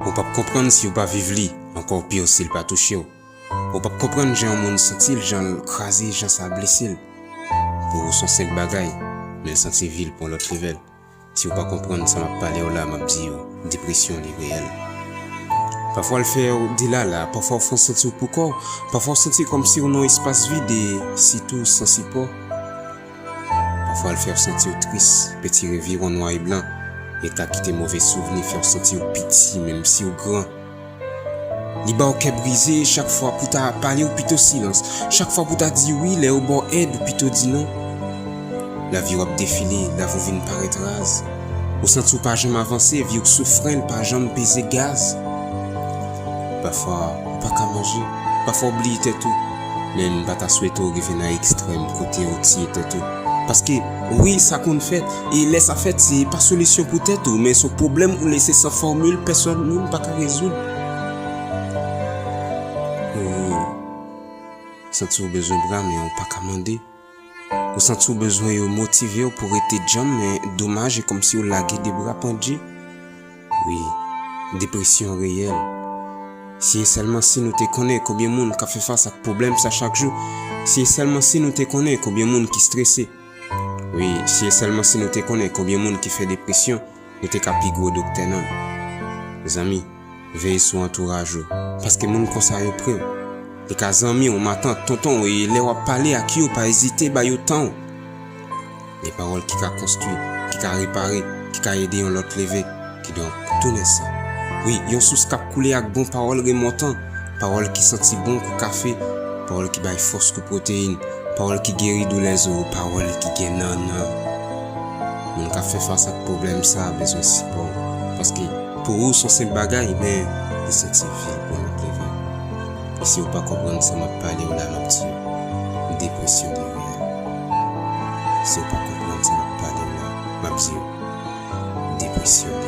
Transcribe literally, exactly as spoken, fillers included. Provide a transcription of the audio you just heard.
Ou p ap konprann si w pa viv li, ankò pi si l pa touche w. Ou p ap konprann jan yon moun santi l, jan l kraze, jan sa blese l. Pou ou, s on senp bagay, men l santi vi l pran lòt level. Si w pa konprann sa m ap pale w la, m ap di w, depresyon li reyèl. Pafwa l fè w delala, pafwa w fè w santi w poukò w, pafwa w santi kòmsi w nan yon espas vid e sitou san sipò. Pafwa l fè w santi w tris, pèdi reviwon nwa e blan, e ka kite move souvni fè w santi w piti menm si w gran. Li ba w kè brize chak fwa pou ta pale ou pito silans, chak fwa pou ta di wi lè yo ba w èd ou pito di non. Lavi w ap defile, lavi w vin parèt raz. Ou santi w pa janm avanse, vi w sou fren, l pa janm peze gaz. Pafwa, ou pa ka manje, pafwa w bliye tèt ou. Men m pa ta swete w rive nan ekstrèm kote w tiye tèt ou. Paske, wi, sa konn fèt, e lè sa fèt, se pa solisyon pou tèt ou, men se yon pwoblèm ou lese san fòmil, pèsòn, moun pa ka rezoud. Ou santi w bezwen bra, men ou pa ka mande. Ou santi w bezwen yo motive w pou rete djanm, men domaj, e kòmsi w lage de bra pandje. Wi, depresyon reyèl. Si e sèlman si nou te konnen konbyen moun k ap fè fas ak pwoblèm sa chak jou, si e sèlman si nou te konnen konbyen moun ki strese. Wi, si e sèlman si nou te konnen konbyen moun ki fè depresyon, nou te ka pi gwo doktè nanm. Zanmi, veye sou antouraj ou, paske moun konsa yo pre w. Li ka zanmi w, matant, tonton w, e lè w ap pale ak yo, pa ezite ba yo tan w. Gen pawòl ki ka konstwi, ki ka repare, ki ka ede yon lòt leve. Kidonk, tounen sa. Wi, yon sous k ap koule ak bon pawòl remontan, pawòl ki santi bon kou kafe, pawòl ki bay fòs kou pwoteyin, pawòl ki geri doulè zo, pawòl ki gen nannan. Moun k ap fè fas ak pwoblèm sa a bezwen sipò w, paske pou ou s on senp bagay, men li santi vi l pou l leve. E si w pa konprann sa m ap pale w la, m ap di w, depresyon li reyèl. Si w pa konprann sa m ap pale w la, m ap di w, depresyon